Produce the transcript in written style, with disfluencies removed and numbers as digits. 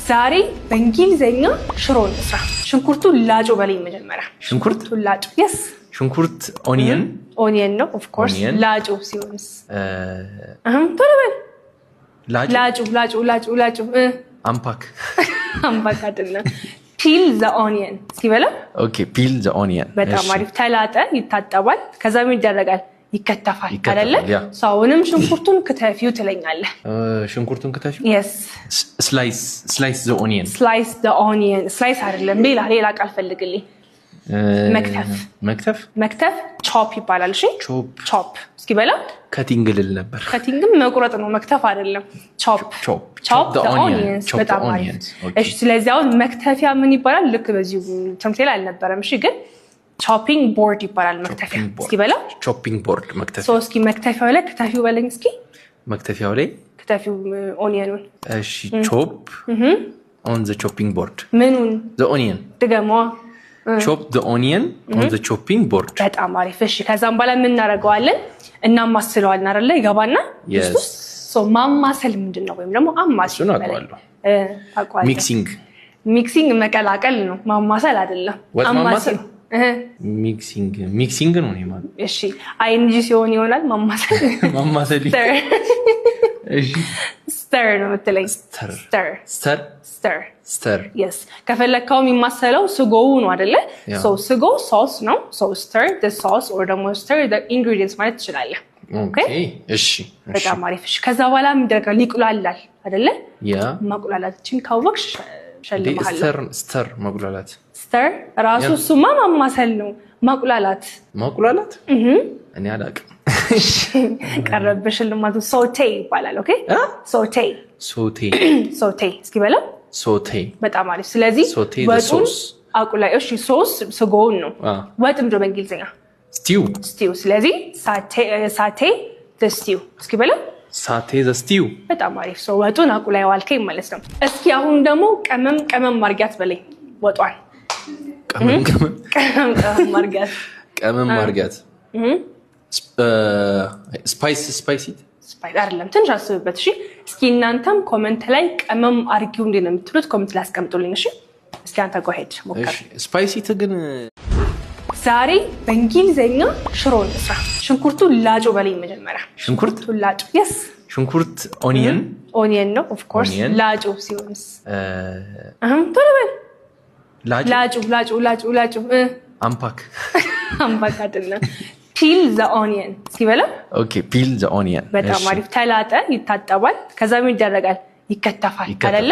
ዛሬ በእንግሊዘኛ ሽሮ እንስራ። ሽንኩርቱን ላጩ በለኝ መጀመሪያ። ሽንኩርት? ላጩ፣ yes። ሽንኩርት onion። Onion ነው of course። Onion። ላጩ ሲሆንስ? ቶሎ በል። ላጩ። ላጩ፣ ላጩ፣ ላጩ፣ ላጩ። Unpack። Unpack አይደለም። Peel the onion እስኪ በለው። Okay, peel the onion። በጣም አሪፍ። ተላጠ፣ ይታጠባል። ከዛ ምን ይደረጋል? ይከተፋል። ይከተፋል። አይደለ? Yeah። So አሁንም ሽንኩርቱን ክተፊው ትለኛለህ። ሽንኩርቱን ክተፊው። Yes. Slice the onion። Slice the onion። Slice አይደለም፣ ሌላ ሌላ ቃል ፈልግልኝ። መክተፍ። መክተፍ። መክተፍ chop ይባላል። እሺ። Chop። Chop እስኪ በለው። Cutting ልል ነበር። Cutting ም መቁረጥ ነው፣ መክተፍ አይደለም። Chop። Chop። Chop the onion። Onions። Chop the በጣም አሪፍ። onions. Okay. እሺ፣ ስለዚህ አሁን መክተፊያ ምን ይባላል? ልክ በዚሁ ትምህርት ላይ አልነበረም። እሺ፣ ግን chopping board ይባላል መክተፊያ። እስኪ በለው። Chopping board መክተፊያ። So እስኪ መክተፊያው ላይ ክተፊው በለኝ እስኪ። መክተፊያው ላይ። ክተፊው onion ኑን። እሺ፣ chop on the chopping board። ምኑን? The onion። ድገመዋ። Chop the onion on the chopping board። በጣም አሪፍ። እሺ፣ ከዛም በኋላ ምን እናደርገዋለን? እናማስለዋለን አይደለ? ይገባና Yes. ድስት ውስጥ። So ማማሰል ምንድን ነው? ወይም ደግሞ አማስል እሱን በለኝ። አውቀዋለሁ። ታውቀዋለህ። Mixing። Mixing መቀላቀል ነው፣ ማማሰል አይደለም። ወጥ አማስል። ማማሰል? Mixing, mixing ነው እኔ ማለት። እሺ፣ ing ሲሆን ይሆናል ማማሰል። ማማሰል፣ እሺ። Stir ነው የምትለኝ። Stir። Stir። Stir። Stir። Stir። Yes፣ ከፈለግከው የሚማሰለው ስጎው ነው አይደለ? Yeah። So ስጎ ሶስ ነው። So stir sauce or ደግሞ stir ingredients ማለት ትችላለህ። Okay፣ እሺ። በጣም አሪፍ። እሺ፣ ከዛ በኋላ ምን ይደረጋል? ይቁላላል አይደለ? Yeah። ማቁላላችን ካወቅሽ ሸልምሃለሁ። Stir, stir ማቁላላት። Stir ራሱ። Yeah። እሱማ ማማሰል ነው። ማቁላላት። ማቁላላት እኔ አላውቅም። ቀረብሽ ሽልማቱ። Sauté ይባላል። Okay። እ? Sauté። Sauté። Sauté እስኪ በለው። Sauté። በጣም አሪፍ። ስለዚህ Sauté the ወጡን ሶስ። አቁላይ። እሺ፣ ሶስ ስጎውን ነው። ወጥ ምንድን ነው በእንግሊዝኛ? Stew። Stew። ስለዚህ sauté stew እስኪ በለው። Sauté the stew። በጣም አሪፍ። So ወጡን አቁላይ ዋልከኝ ማለት ነው። እስኪ አሁን ደግሞ ቀመም ቀመም ማርጊያት በለኝ ወጧን። ቅመም ቅመም። ቀመም ቀመም ማርጊያት። ቀመም ማርጋት spice, spice it። Spice አይደለም፣ ትንሽ አስብበት። እሺ፣ እስኪ እናንተም comment ላይ ቀመም አርጊው እንዴ ነው የምትሉት comment ላይ አስቀምጡልኝ። እሺ፣ እስኪ አንተ go ahead ሞክር። Spice it ግን። ዛሬ በእንግሊዘኛ ሽሮ እንስራ። ሽንኩርቱን ላጩ በለኝ መጀመሪያ። ሽንኩርት? ላጩ፣ yes። ሽንኩርት onion። Onion ነው of course። Onion። ላጩ ሲሆንስ? ቶሎ በል። ላጩ። ላጩ፣ ላጩ፣ ላጩ፣ ላጩ። Unpack። Unpack አይደለም። Peel the onion እስኪ በለው። Okay, peel the onion። በጣም አሪፍ። ተላጠ፣ ይታጠባል። ከዛ ምን ይደረጋል? ይከተፋል። ይከተፋል። አይደለ?